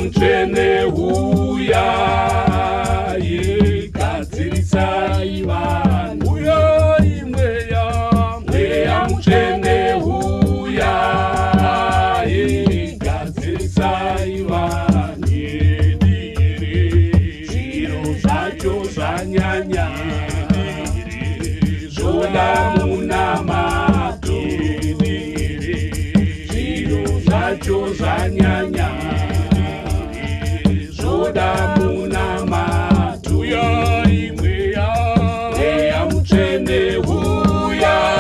Mutsvene huyai, gadzirisai vanhu. Uyai Mweya, Mweya Mutsvene huyai, gadzirisai vanhu. Zviro zvacho zvanyanya, zvoda munamato. Zviro zvacho zvanyanya, zvoda munamato. Uyai Mweya, Mweya Mutsvene huyai,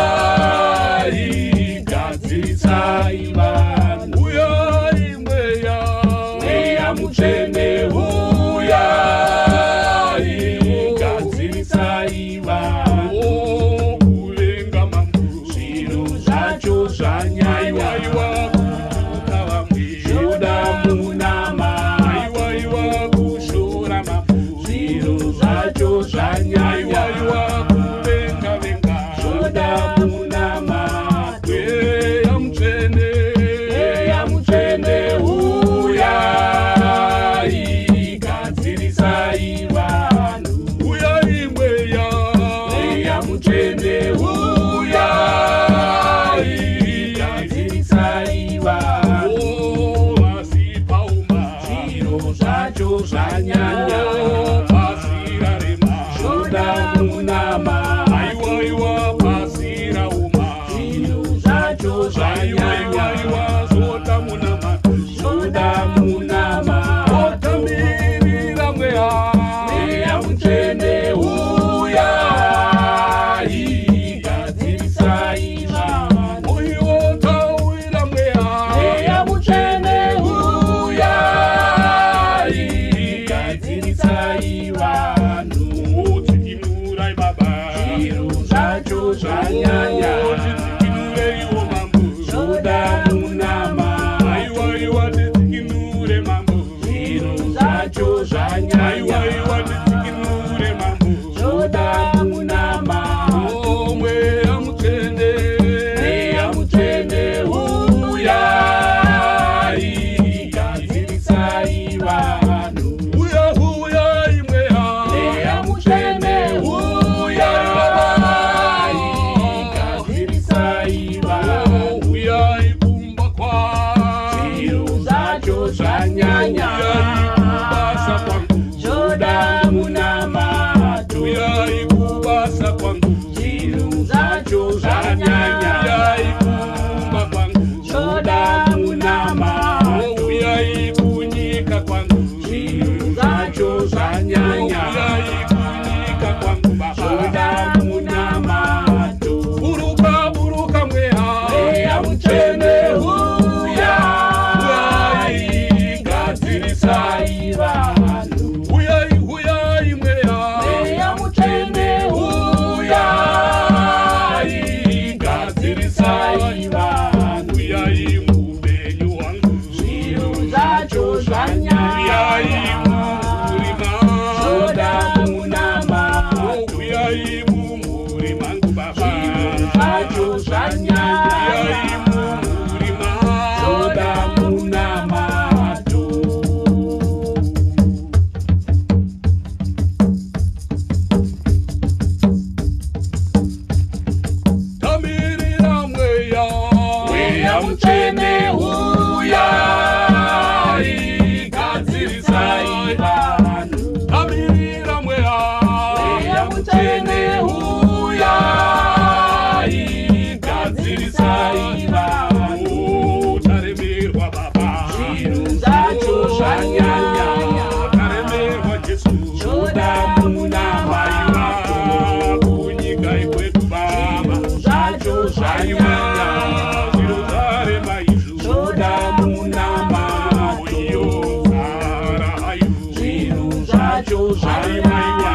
gadzirisai vanhu. Uyai Mweya, Mweya Mutsvene huyai, gadzirisai vanhu. Kuvenga mambo, zviro zvacho zvanyanya, kutuka vamwe, zvoda munamato. Kushora mambo, zviro zvacho zvanyanya, kuvenga venga, zvoda munamato. Mweya Mutsvene, Mweya Mutsvene huyai, gadzirisai vanhu. Uyai Mweya, Mweya Mutsvene huyai, gadzirisai vanhu. Pasi pauma, zviro zvacho zvanyanya, pasi rarema, zvoda munamato. Aiwa, pasi rauma, zviro zvacho zvanyanya, zvoda munamato, zvoda munamato. Tamirira Mweya, Mweya Mutsvene huyai, gadzirisai vanhu. Taurira Mweya, Mweya Mutsvene huyai, gadzirisai vanhu. Dzikinurai Baba, zviro zvacho zvanyanya, tidzikinureiwo Mambo, zvoda munamato. Aiwa, tidzikinure Mambo, zviro zvacho zvanyanya. Aiwa, tidzikinure Mambo, zvoda munamato. Mweya Mutsvene, Mweya Mutsvene huyai, gadzirisai vanhu. Uya, huyai Mweya, Mweya Mutsvene huyai, gadzirisai vanhu. Uyai kumba kwa, zviro zvacho zvanyanya, uyai kubasa kwangu, zvoda munamato. Uyai kubasa kwangu, zviro zvacho zvanyanya, uyai kumba kwangu, zvoda munamato. Uyai kunyika kwangu, zviro zvacho zvanyanya, uyai kunyika kwangu Baba, zvoda munamato. Buruka, buruka Mweya, Mweya Mutsvene huyai, gadzirisai vanhu. Uyai, uyai Mweya, Mweya Mutsvene huyai, gadzirisai vanhu. Uyai muupenyu hwangu, zviro zvacho zvanyanya, uyai mumhuri, zvoda munamato. Uyai mumhuri mangu Baba, zviro zvacho zvanyanya, uyai mumhuri, zvoda munamato. Tamirira Mweya, Mweya Mutsvene huyai, gadzirisai vanhu. Tamirira Mweya, Mweya Mutsvene huyai, gadzirisai vanhu. Taremerwa Baba, zviro zvacho zvanyanya, taremerwa Jesu, zvoda munamato. Kunyika ikwedu Baba, zvacho zvanyanya, zviro zvarema izvo, zvoda munamato. Iyo nzara hayo, zviro zvacho zvanyanya,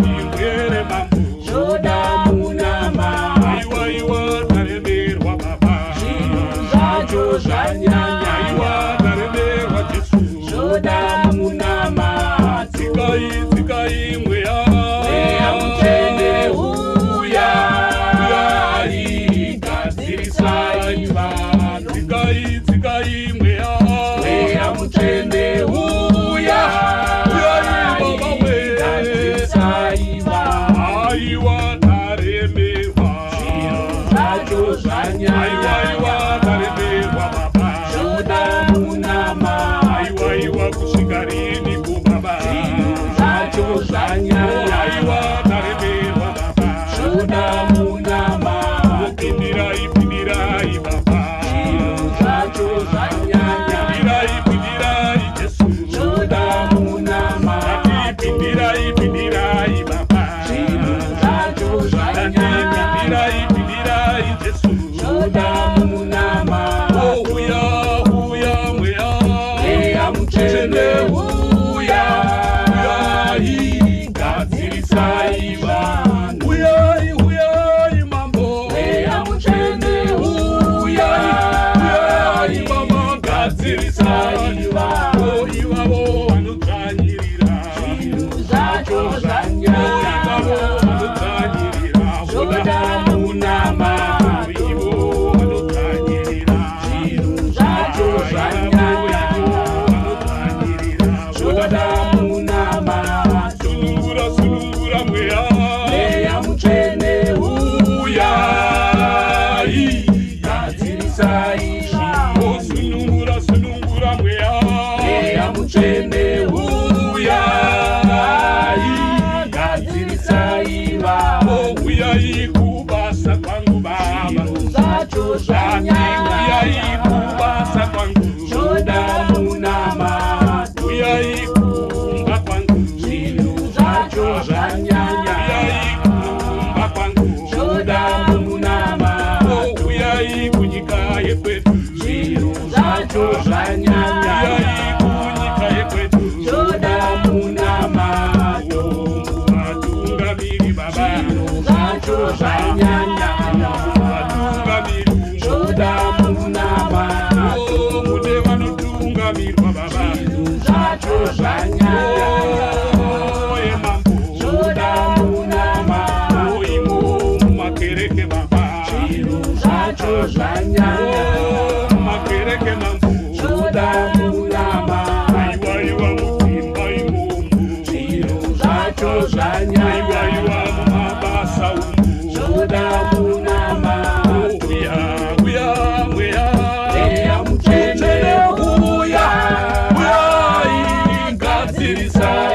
irwere Mambo, zvoda munamato. Aiwa, taremerwa Baba, zviro zvacho zvanyanya, aiwa, taremerwa Jesu, zvoda munamato. Dzikai, dzikai Mweya, Mweya Mutsvene huyai, gadzirisai vanhu. Dzikai, dzikai Mweya, Mweya Mutsvene. Zvoda munamato. Sunungura, sunungura mweya. Mweya mutsvene uyai, gadzirisai zvinhu. Sunungura, sunungura mweya. Mweya mutsvene uyai, gadzirisai vanhu. Uyai kubasa kwangu baba. Zvinhu zvacho zvanyanya. Uyai kubasa kwangu. Zvoda munamato. Uyai kumba kwangu. Zvinhu zvacho zvanyanya. Uyai kumba kwangu. Zvoda munamato. Uyai kunyika yekwedu. Zvinhu zvacho zvanyanya. Uyai kunyika yekwedu. Zvoda munamato. Vatungamiri baba. Zvinhu zvacho zvanyanya. Vatungamiri. Zvoda munamato. Mune vanotungamirwa baba. Zvinhu zvacho zvanyanya. Mambo. Zvoda munamato. Imo mumakereke baba. Zvinhu zvacho zvanyanya. Mumakereke mambo. Zvoda munamato. Aiwa, aiwa, mudzimba imomo. Zvinhu zvacho zvanyanya. Aiwa, aiwa, mumabasa umu. Zvoda munamato. Uya, uya, mweya. Mweya mutsvene uya, uyai, gadzirisai.